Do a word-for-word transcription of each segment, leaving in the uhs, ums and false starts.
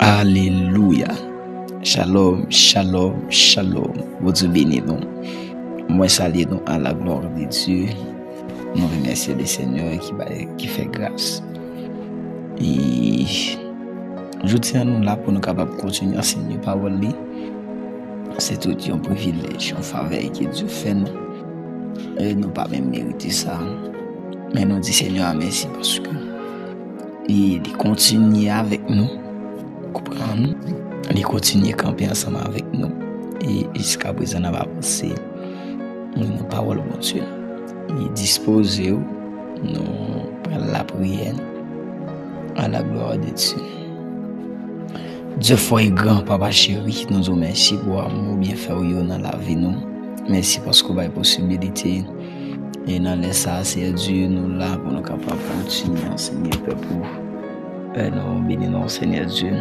Alelouya. Shalom, shalom, shalom. Bondye beni nou. Mwen salye nou à la gloire de Dieu. Nou remèsye le Senyè ki bay, ki fè gras. E jodi a nou la pou nou kapab kontinye ansenye pawòl li. Se tout yon privilèj, yon favè ke Dye fè nou. E nou pa menm merite sa. Men nou di Senyè a mèsi paske e li kontinye avèk nou. Konprann? Li kontinye kanpe ansanm avèk nou. E jiska prezan n ap avanse nan pawòl Bondye. E dispoze w, nou pral lapriyè. À la gloire de Dieu. Dye fò e gran, Papa cheri, nou di w mèsi pou amou, byenfè w yo nan lavi nou. Mèsi paske w bay posibilite. E nan lè sa a, Seyè Dye, nou la pou nou kapab kontinye ansenye pèp ou. E nou beni non w, Senyè Dye.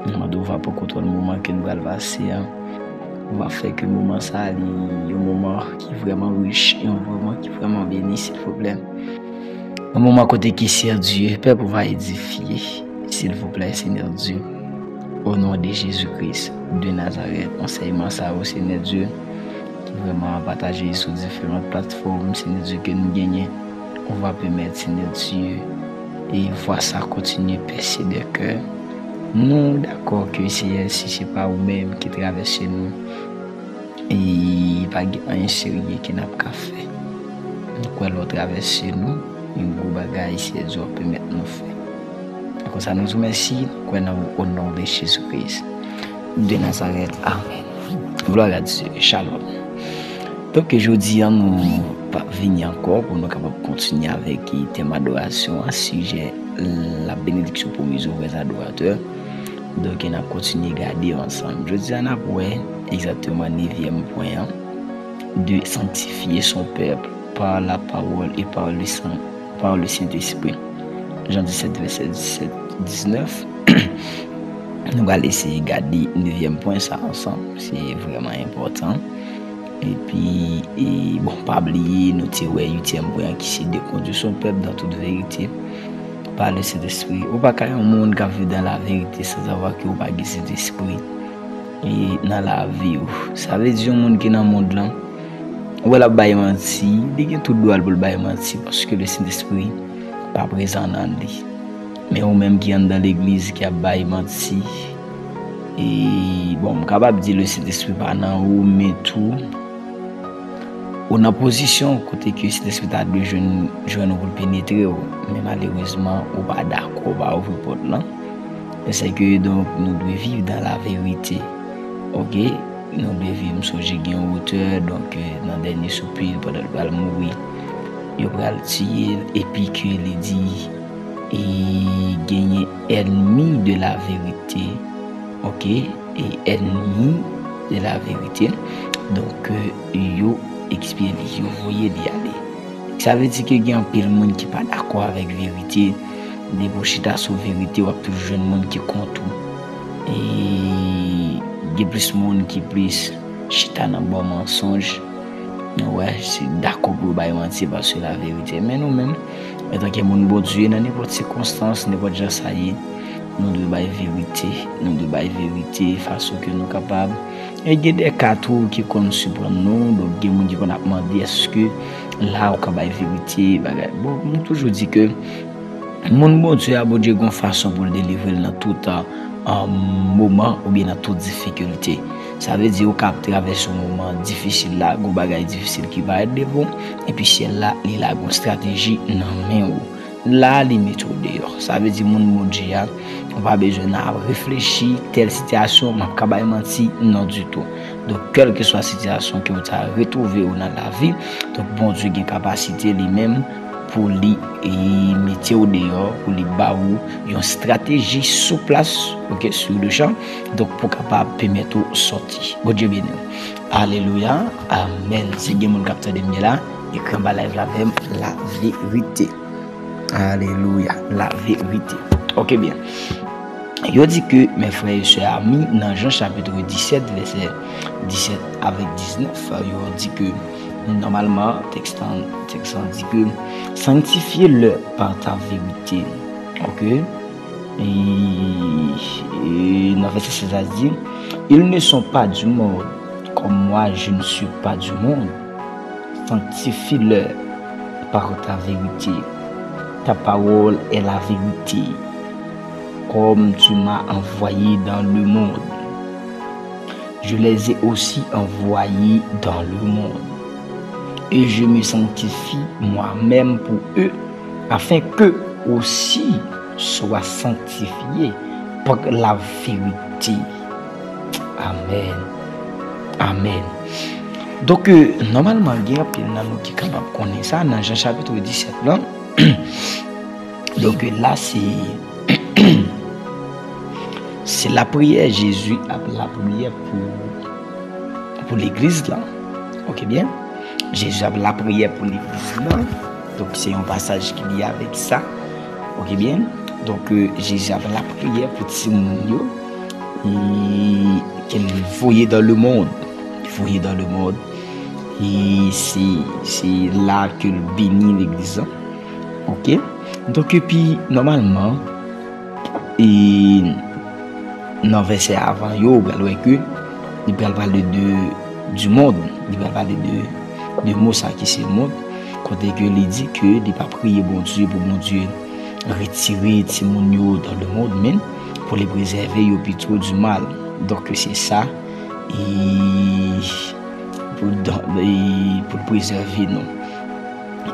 Nou mande w va pran kontwòl moman ke nou pral pase a. Ou va fè ke moman sa a, li yon moman ki vrèman rich, yon moman ki vrèman beni, silvouplè. Yon moman kote ke, Seyè Dye, pèp ou va edifye, silvouplè, Senyè Dye. O non de Jezi Kris de Nazarèt, ansèyman sa yo, Senyè Dye, ki vrèman pataje sou diferan platfòm, Senyè Dye, ke nou genyen. Ou va pèmèt, Senyè Dye, e vwa sa kontinye pèse de kè. Nou dakò ke, Seyè, si se pa ou menm ki travèse nou, e pa gen anyen serye ke n ap ka fè. Nou kwè lè w travèse nou, yon gwo bagay, Seyè Dye, w ap pèmèt nou fè. Konsa nou di w mèsi, nou kwè nan ou, o non de Jezi Kris de Nazarèt. Amèn. Gloire à Dieu. Shalom. Donk, jodi a, nou pa vini ankò pou nou kapab kontinye avèk tèm adorasyon an, sijè la bénédiction promise aux vrais adorateurs. Donk, n ap kontinye gade yo ansanm. Jodi a, n ap wè egzakteman nevyèm pwen an, de sanctifier son peuple par la parole et par le sang, par le Saint-Esprit. Jan disèt, vèsè disèt, diznèf. Nou pral eseye gade nevyèm pwen sa ansanm. Se vrèman enpòtan. Epi, e, bon, pa bliye, nou te wè uityèm pwen an ki se de conduire son peuple dans toute vérité par le Saint-Esprit. Ou pa ka yon moun k ap viv dans la vérité sans savoir ke ou pa gen Sentespri e nan lavi w. Sa vle di yon moun ki nan mond lan, ou wè l ap bay manti, li gen tout dwa l pou l bay manti, paske le Sentespri pa prezan nan li. Men ou menm ki anndan legliz ki ap bay manti, e, bon, m kapab di le Sentespri pa nan ou, men tou, ou nan pozisyon kote ke Sentespri ta dwe jwenn, jwenn ou pou l penetre w. Men malerezman, ou pa dakò, ou pa ouvri pòt lan. E se ke, donk, nou dwe viv dans la vérité. Oke? Nou dwe viv, m sonje gen yon otè, donk, e, nan dènye soupi l, pandan l pral mouri, yo pral tiye l, epi ke li di, e genyen ennemi de la vérité, oke, e ennemi de la vérité. Donk, e, yo ekspye li, yo voye li ale. Sa vle di ke gen anpil moun ki pa dakò avèk verite. Depi w chita sou verite, w ap toujou jwenn moun ki kont ou. E gen plis moun ki plis chita nan bò mansonj. Ou wè, se dakò pou yo bay manti paske la verite. Men nou menm, antanke moun Bondye, nan nenpòt sikonstans, nenpòt jan sa ye, nou dwe bay verite. Nou dwe bay verite fason ke nou kapab. E gen de ka tou ki konn siprann nou, donk gen moun ki konn ap mande, èske la ou ka bay verite, bagay. Bon, nou toujou di ke moun Bondye a, Bondye gon fason pou l delivre l nan tout, a, a, moman oubyen nan tout difikilte. Sa vle di ou ka ap travèse yon moman difisil la, gon bagay difisil ki parèt devan w, epi syèl la, li lage yon estrateji nan men ou. La, li mete w deyò. Sa vle di moun Bondye a, ou pa bezwen nan ap reflechi, tèl sitiyasyon, m ap ka bay manti, non ditou. Donk, kèlkeswa sitiyasyon ke ou ta retwouve ou nan lavi, donk, Bondye gen kapasite li menm pou li, e, mete w deyò, pou li ba ou yon estrateji sou plas, oke, sur le champ, donk, pou kapab pèmèt ou sòti. Bondye beni w. Alelouya. Amèn. Si gen moun k ap tande m byen la, ekri anba live la avè m, la verite. Alelouya. La verite. Oke, byen. Yo di ke, mes frères et sœurs amis, nan Jan chapit disèt, vèsè disèt avèk diznèf, yo di ke, nòmalman, tèks lan, tèks lan di ke, sanctifie-les par ta vérité. Oke? E, e, Verset seize a dit, ils ne sont pas du monde, comme moi je ne suis pas du monde. Sanctifie-les par ta vérité. Ta parole est la vérité. Comme tu m'as envoyé dans le monde, je les ai aussi envoyés dans le monde. Et je me sanctifie moi-même pour eux, afin qu'eux aussi soient sanctifiés par la vérité. Amen. Amen. Donk, euh, nòmalman, gen anpil nan nou ki kapab konnen sa nan Jan chapit disèt lan. Donk, la, se, se lapriyè Jezi ap lapriyè pou, pou legliz lan. Ok, byen. Jezi ap lapriyè pou legliz lan. Donk, se yon pasaj ki lye avèk sa. Ok, byen. Donk, euh, Jezi ap lapriyè pou timoun yo. E ke l voye dans le monde. Voye dans le monde. E se, se la ke l beni legliz lan. Ok? Donk, epi, nòmalman, e nan vèsè avan yo, ou pral wè ke li pral pale de, du monde. Li pral pale de, de mo sa ki se mond. Kote ke li di ke li pa priye Bondye pou Bondye retire timoun yo dans le monde, men pou li prezève yo pito du mal. Donk, se sa, e pou, e pou l prezève nou.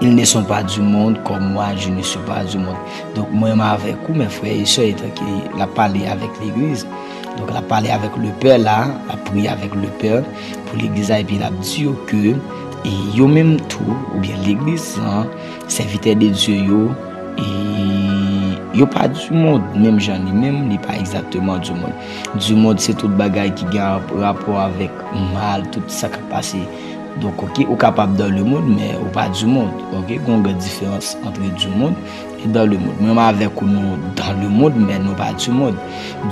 Ils ne sont pas du monde, comme moi je ne suis pas du monde. Donk, mwen menm avèk ou, mes frères et sœurs, etan ke l ap pale avèk legliz. Donk, l ap pale avèk le Père la, l ap priye avèk le Père pou legliz la, epi l ap di yo ke, e yo menm tou, oubyen legliz lan, sèvitè de Dye yo, e yo pa du monde, menm jan li menm, li pa egzakteman du monde. Du monde, se tout bagay ki gen rap-, rapò avèk mal, tout sa k ap pase. Donk, ok, ou kapab dans le monde, men ou pa du monde. Ok, gen yon gran diferans antre du monde e dans le monde. Mwen menm avèk ou, nou dans le monde, men nou pa du monde.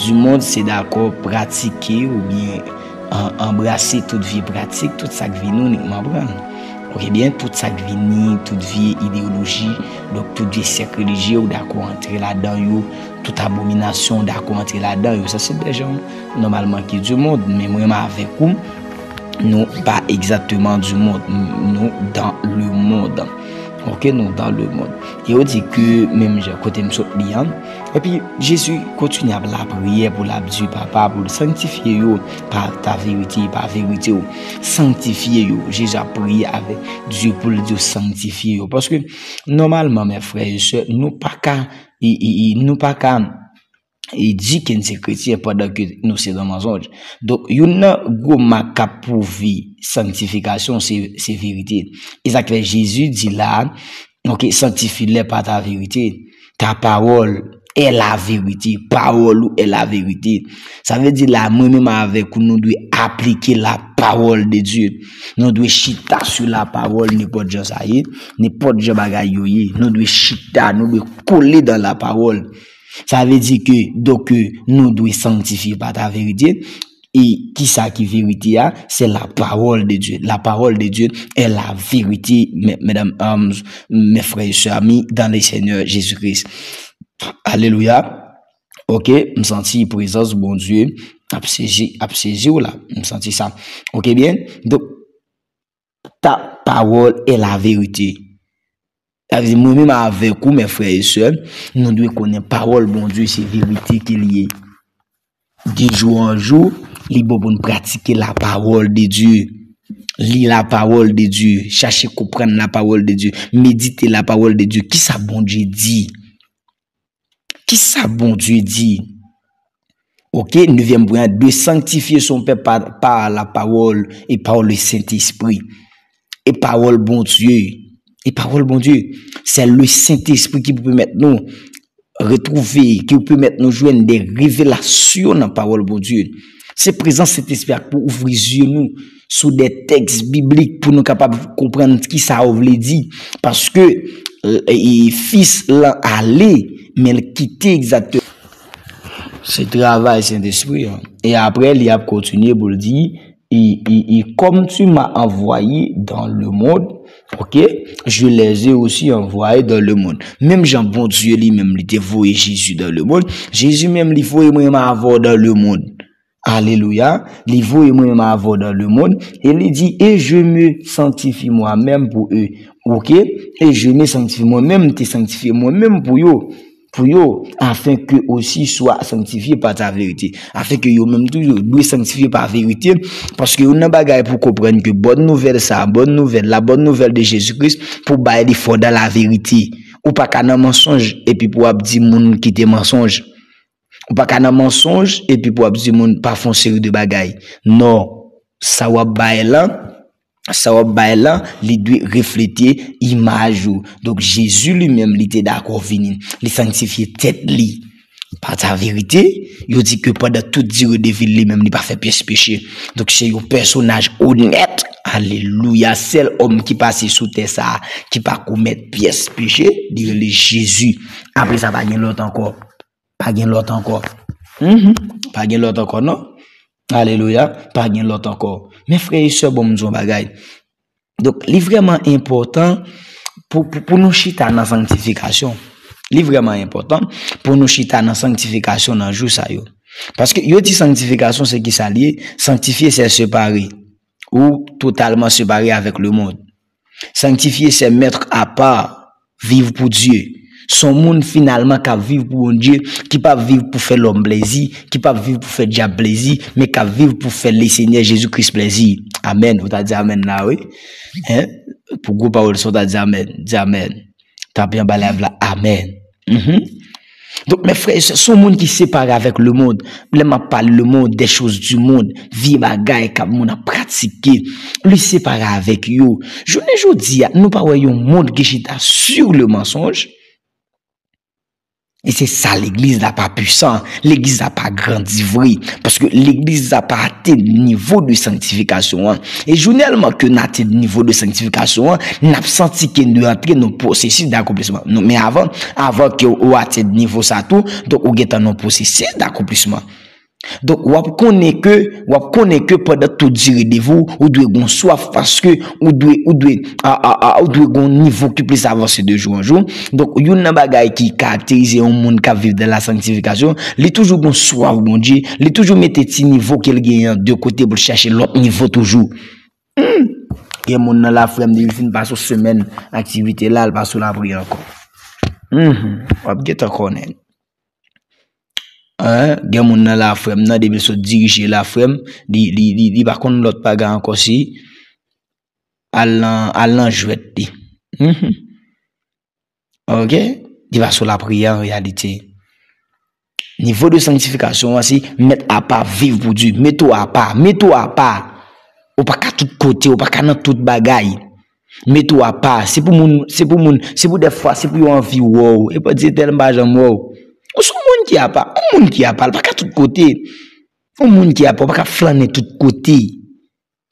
Du monde, se dakò pratike oubyen an-, anbrase tout vye pratik, tout sa k vini, ou inikman pran l. Ok, byen, tout sa k vini, tout vye ideyoloji, donk tout vye sèk relijye, ou dakò antre ladan yo, tout abominasyon, ou dakò antre ladan yo. Sa se dèjan, nòmalman, ki du monde, men mwen menm avèk ou, nou pa egzakteman du monde, nou dans le monde. Ok, nou dans le monde. E yo di ke, menm jan kote m sot li an, epi Jezi kontinye ap lapriyè pou l ap di Papa pou l sanktifye yo pa ta verite, pa verite w. Sanktifye yo. Jezi ap priye avèk Dye pou l di yo sanktifye yo. Paske, nòmalman, mes frères et sœurs, nou pa ka, e, e, e, nou pa ka e di ke n se kretyen pandan ke nou se nan mansonj. Donk, youn nan gwo mak k ap pwouve sanktifikasyon, se, se verite. E sa k fè Jezi di la, ok, sanctifie-les par ta vérité. Ta parole est la vérité. Pawòl ou est la vérité. Sa vle di la, mwen menm avèk ou, nou dwe aplike la parole de Dieu. Nou dwe chita sou la parole, nenpòt jan sa ye, nenpòt jan bagay yo ye. Nou dwe chita, nou dwe kole dans la parole. Sa vle di ke, donk, ke nou dwe sanktifye pa ta verite. E kisa ki verite a? C'est la parole de Dieu. La parole de Dieu est la vérité, mes, mesdames, euh, mes frères et sœurs, amis dans le Seigneur Jésus-Christ. Alelouya. Ok, m santi prezans Bondye ap sezi, ap sezi w la. M santi sa. Ok, byen. Donk, ta parole est la vérité. Sa vle di, mwen menm avèk ou, mes frères et sœurs, nou dwe konnen pawòl Bondye se verite ke l ye. De jou an jou, li bon pou n pratike la parole de Dieu. Li la parole de Dieu, chache konprann la parole de Dieu, medite la parole de Dieu. Kisa Bondye di? Kisa Bondye di? Ok, nevyèm pwen an, de sanctifier son peuple par, par la parole et par le Saint-Esprit. E pawòl Bondye, e pawòl Bondye, se le Sentespri ki pou pèmèt nou retwouve, ki pou pèmèt nou jwenn de revelasyon nan pawòl Bondye. Se prezans Sentespri a k pou ouvri zye nou sou de tèks biblik pou nou kapab konprann kisa yo vle di. Paske, e, e, Fis lan ale, men l kite egzakteman. Se travay Sentespri an. E apre, li ap kontinye pou l di, et, et, et comme tu m'as envoyé dans le monde, Ok? Je les ai aussi envoyés dans le monde. Menm jan Bondye li menm li te voye Jezi dans le monde, Jezi menm li voye mwen menm avè w dans le monde. Alelouya. Li voye mwen menm avè w dans le monde. E li di, et je me sanctifie moi-même pour eux. Ok? Et je me sanctifie, mwen menm, m te sanktifye mwen menm pou yo. Pou yo, afin que aussi soient sanctifiés par ta vérité. Afin que yo menm tou, yo dwe sanktifye pa verite. Paske youn nan bagay pou konprann ke bòn nouvèl sa, bòn nouvèl, la bonne nouvelle de Jésus-Christ, pou bay li fò dans la vérité. Ou pa ka nan mansonj, epi pou ap di moun kite mansonj. Ou pa ka nan mansonj, epi pou ap di moun pa fè yon seri de bagay. Non, sa w ap bay lan, sa w ap bay lan, li dwe reflete imaj ou. Donk, Jezi li menm, li te dakò vini. Li sanktifye tèt li. Pa ta verite, yo di ke pandan tout dire de vi l, li menm, li pa fè pyès peche. Donk, se yon pèsonaj onèt. Alelouya. Sèl òm ki pase sou tè sa a, ki pa komèt pyès peche, li rele Jezi. Apre sa, pa gen lòt ankò. Pa gen lòt ankò. Mhm. Pa gen lòt ankò, non. Alelouya. Pa gen lòt ankò. Men frè e sè, bon, m di yon bagay. Donk, li vrèman enpòtan pou, pou, pou nou chita nan sanktifikasyon. Li vrèman enpòtan pou nou chita nan sanktifikasyon nan jou sa yo. Paske yo di sanktifikasyon se ki sa l ye? Sanctifier, c'est séparer. Ou totalement séparé avec le monde. Sanctifier, c'est mettre à part, vivre pour Dieu. Se yon moun finalman k ap viv pou Bondye, ki p ap viv pou fè lòm plezi, ki p ap viv pou fè dyab plezi, men k ap viv pou fè Lesenyè Jezi Kris plezi. Amèn. Ou ta di amèn la, wi. Hein? Pou gwo pawòl sa, ou ta di amèn. Di amèn. Tape anba live la, amèn. Mhm. Donk, mes frères et sœurs, se yon moun ki separe avèk lemonn. Lè m ap pale lemonn, des choses du monde, vye bagay k ap moun ap pratike, li separe avèk yo. Jounen jodi a, nou pa wè yon mond ki chita sur le mensonge? E se sa, legliz la pa pwisan, legliz la pa grandi vre, paske legliz la pa atenn nivo de sanktifikasyon an. E jounèlman ke n atenn nivo de sanktifikasyon an, n ap santi ke nou antre nan pwosesis dakonplisman. Non, men avan, avan ke ou atenn nivo sa tou, donk ou gentan nan pwosesis dakonplisman. Donk, w ap konnen ke, w ap konnen ke pandan tout dire de vi w, ou dwe gon swaf paske ou dwe, ou dwe, a, a, a, ou dwe gon nivo ki plis avanse de jou an jou. Donk, youn nan bagay ki karakterize yon moun k ap viv dans la sanctification, li toujou gon swaf Bondye, li toujou mete ti nivo ke l genyen an de kote pou l chache lòt nivo toujou. Hmm. Gen moun nan la frè m, depi fin pase yon semèn aktivite la, l pa sou lapriyè ankò. Mhm. W ap gentan konnen. Hein? Gen moun nan la frè m nan, depi l sot dirije la frè m, li, li, li, li pa konn lòt bagay ankò si al nan, al nan jwèt li. Mhm. Ok? Li pa sou lapriyè an reyalite. Nivo de sanktifikasyon an se mèt apa, viv pou Dye. Mete w apa, mete w apa. Ou pa ka tout kote, ou pa ka nan tout bagay. Mete w apa, se pou moun, se pou moun, se pou dèfwa, se pou yo anvi wè w. E pa di tèl m pa janm wè w. Ou se yon moun ki apa, yon moun ki apa, l pa ka tout kote. Yon moun ki apa, ou pa ka flannen tout kote.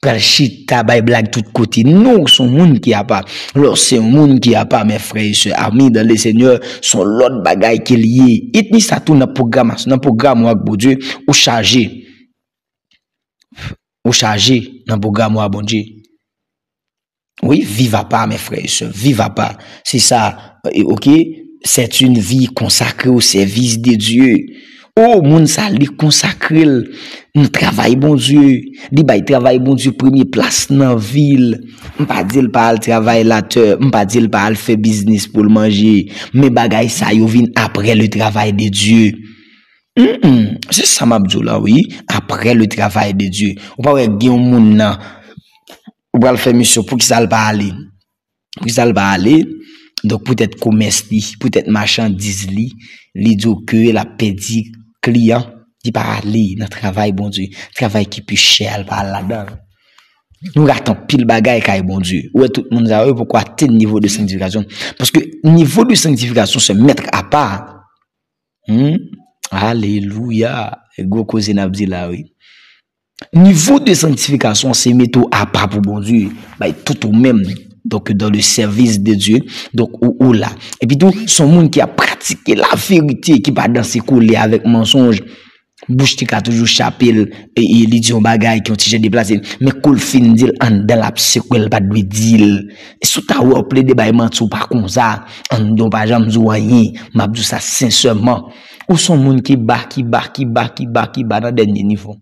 Pral chita, bay blag tout kote. Non, ou se yon moun ki apa. Lè w se yon moun ki apa, mes frères et sœurs, amis dans le Seigneur, se yon lòt bagay ke l ye. Etni sa tou nan pwogram, nan pwogram ou ak Bondye, ou chaje. Ou chaje nan pwogram ou a Bondye. Wi, viv apa, mes frères et sœurs, viv apa. Se sa, e, ok? C'est une vie consacrée au service de Dieu. O, moun sa, li konsakre l nan travay Bondye. Li bay travay Bondye premye plas nan vi l. M pa di l pa al travay latè, m pa di l pa al fè biznis pou l manje. Men bagay sa yo vin après le travail de Dieu. Mm, mm. Se sa m ap di w la, wi. Après le travail de Dieu. Ou pa wè gen yon moun nan, ou pral fè misyon, poukisa l pa ale? Poukisa l pa ale? Donk, poutèt komès li, poutèt machandiz li, li di w ke l ap pèdi kliyan, li pa ale nan travay Bondye. Travay ki pi chè a, l pa al ladan l. Nou rate anpil bagay kay Bondye. Ou wè tout moun sa yo poko atenn nivo de sanktifikasyon. Paske nivo de sanktifikasyon se mèt apa. Hmm? Alelouya. E gwo koze n ap di la, wi. Nivo de sanktifikasyon se mete w apa pou Bondye. Bay tout ou menm. Donk, dans le service de Dieu. Donk, ou, ou la. Epi tou, se yon moun ki ap pratike la verite, ki pa danse kole avèk mansonj. Bouch li ka toujou chape l, e, e li di yon bagay ki yon ti jan deplase. Men kou l fin di l anndan l ap sekwe l, l pa t dwe di l. E si w ta wè w plede bay manti, w pa konsa, anndan w pa janm di w anyen. M ap di w sa sensèman. Ou se yon moun ki ba, ki ba, ki ba, ki ba, ki ba nan dènye nivo.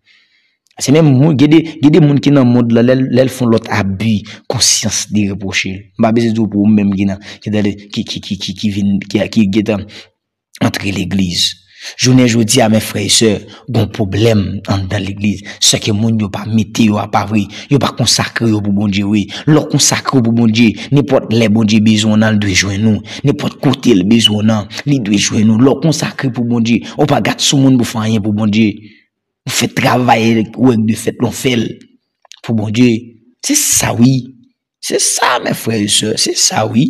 Se menm moun, gen de, gen de moun ki nan mond lan, lè, l- lè l fè yon lòt abi, konsyans li repwoche l. M pa bezwen di w pou ou menm ki nan, ki, ki, ki, ki, ki vin, ki, ki gentan antre legliz. Jounen jodi a, men frè e sè, gon pwoblèm anndan legliz. Sèke moun yo pa mete yo apa vre. Yo pa konsakre yo pou Bondye vre. Lè w konsakre w pou Bondye, nenpòt lè Bondye bezwen w nan, li dwe jwenn ou. Nenpòt kote l bezwen w nan, li dwe jwenn ou. Lè w konsakre pou Bondye, ou pa gad sou moun pou fè anyen pou Bondye. Ou fè travay ou wè de fèt lè w fè l pou Bondye. Se sa wi. Se sa, men frè e sè, se sa wi.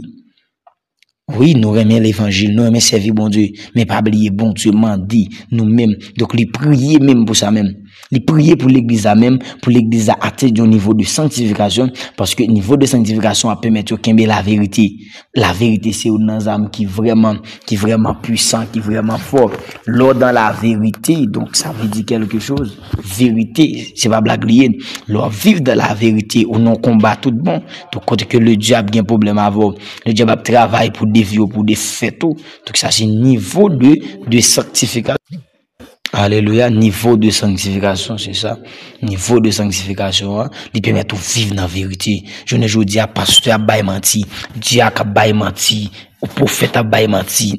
Wi, nou renmen levanjil, nou renmen sèvi Bondye, men pa bliye Bondye mande nou menm. Donk, li priye menm pou sa menm. Li priye pou legliz la menm, pou legliz la atenn yon nivo de sanktifikasyon, paske nivo de sanktifikasyon ap pèmèt yo kenbe laverite. Laverite se youn nan zam ki vrèman, ki vrèman pwisan, ki vrèman fò. Lè w dan laverite, donk sa vle di kèlke choz. Verite, se pa blag li ye. Lè w ap viv dan laverite, ou nan konba tout bon, donk kote ke ledyab gen pwoblèm avè w, ledyab ap travay pou devye w, pou defèt ou. Donk sa se nivo de, de sanktifikasyon. Alelouya, nivo de sanktifikasyon, se sa. Nivo de sanktifikasyon an, li pèmèt ou viv nan verite. Jounen jodi a, pastè ap bay manti, dyak ap bay manti, pwofèt ap bay manti,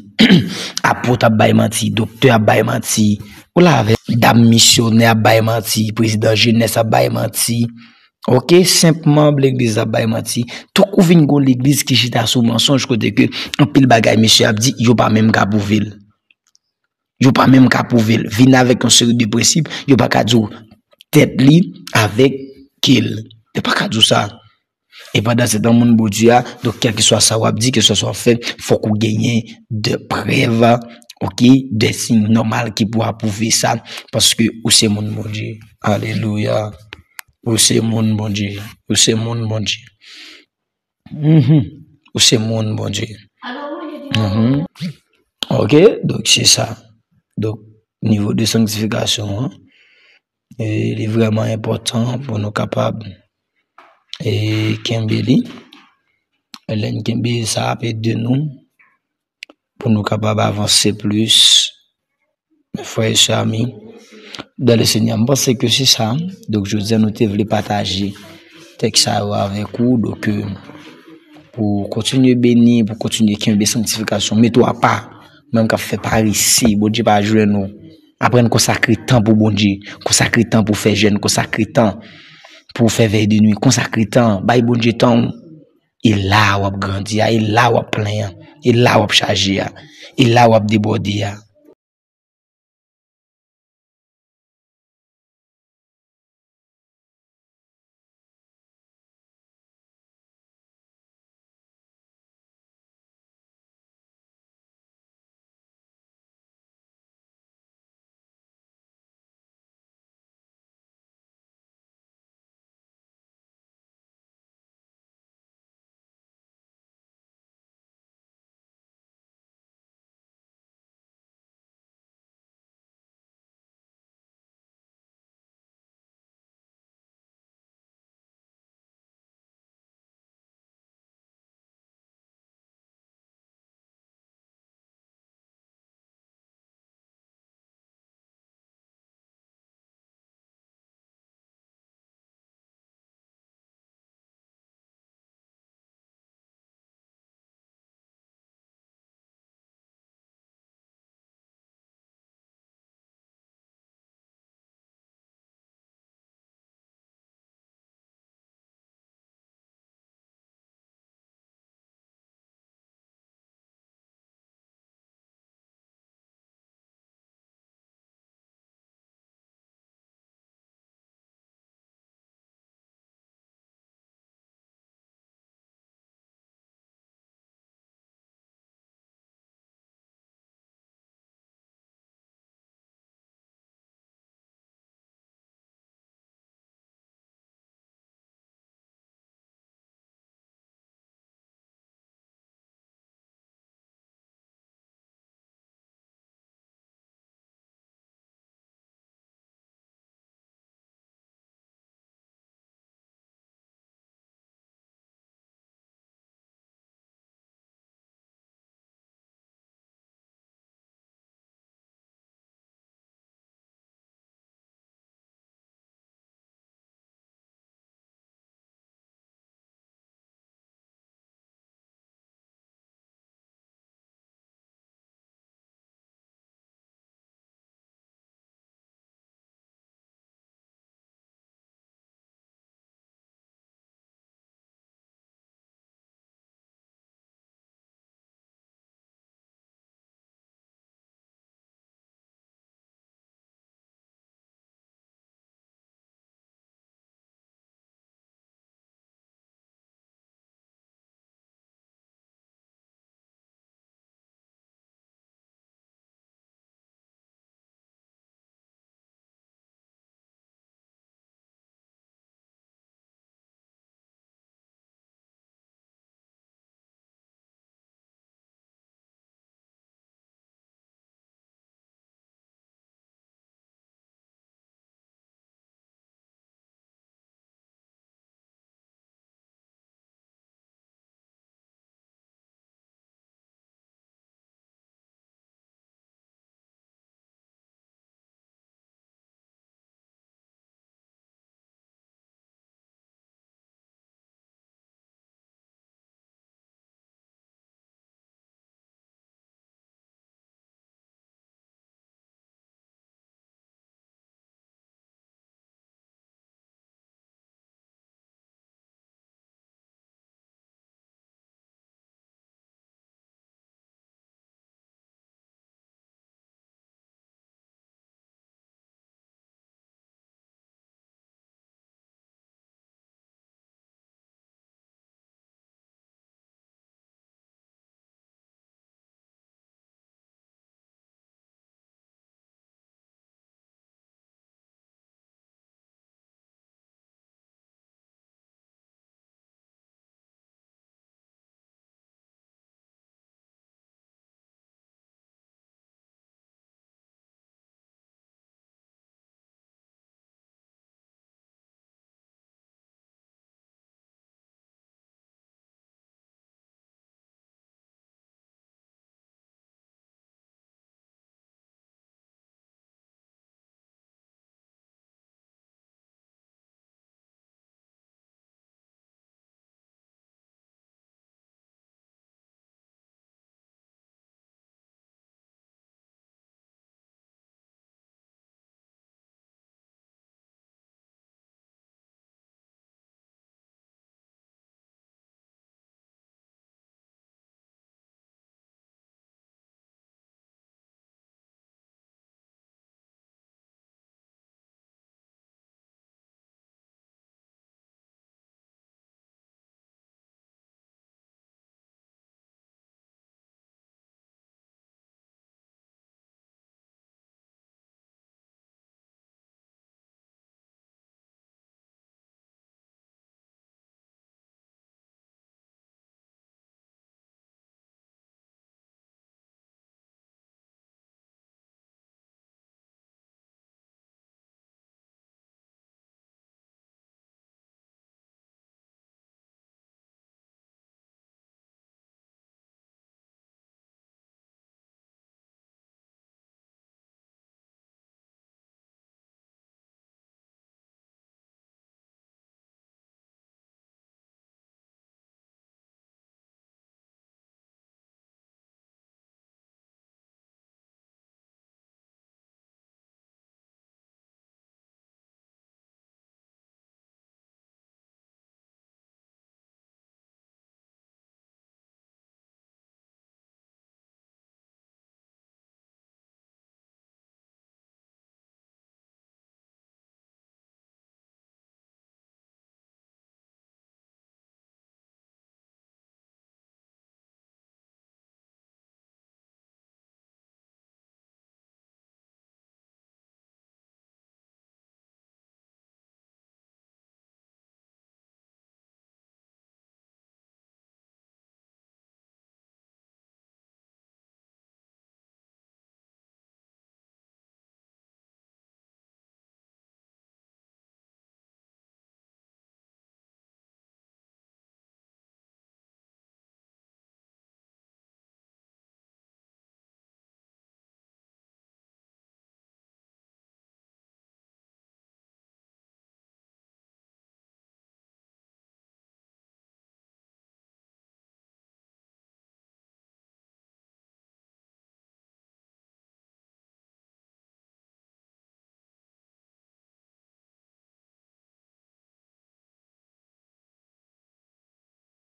apot ap bay manti, doktè ap bay manti, ou la avè dam misyonè ap bay manti, prezidan jenès ap bay manti. Oke, senpman legliz ap bay manti. Tankou vin gon legliz ki chita sou mansonj kote ke anpil bagay mesye ap di, yo pa menm ka pwouve l. Yo pa menm ka pwouve l. Vin avèk yon seri de prensip, yo pa ka di w tèt li avèk ke l. Yo pa ka di w sa. E pandan se tan moun Bondye a, donk kèlkeswa sa w ap di, kèlkeswa sa w ap fè, fòk ou genyen de prèv, oke, de siy nòmal ki pou apwouve sa, paske ou se moun Bondye. Alelouya. Ou se moun Bondye. Ou se moun Bondye. Mhm. Ou se moun Bondye. Mhm. Ok, donk se sa. Donk, nivo de sanktifikasyon an, e, li vrèman enpòtan pou nou kapab, e, kenbe li. Lè n kenbe sa, ap ede nou pou nou kapab avanse plis. Frè e sè, ami, dans le Seigneur, m panse ke se sa. Donk, jodi a, nou te vle pataje tèks sa yo avèk ou. Donk, euh, pou kontinye beni, pou kontinye kenbe sanktifikasyon, mete w apa. Menm k ap fè parese, Bondye pa jwenn ou. Aprann konsakre tan pou Bondye. Konsakre tan pou fè jèn. Konsakre tan pou fè vèy de nwi. Konsakre tan. Bay Bondye tan w. E la w ap grandi a, e la w ap plen an, e la w ap chaje a, e la w ap debòde a.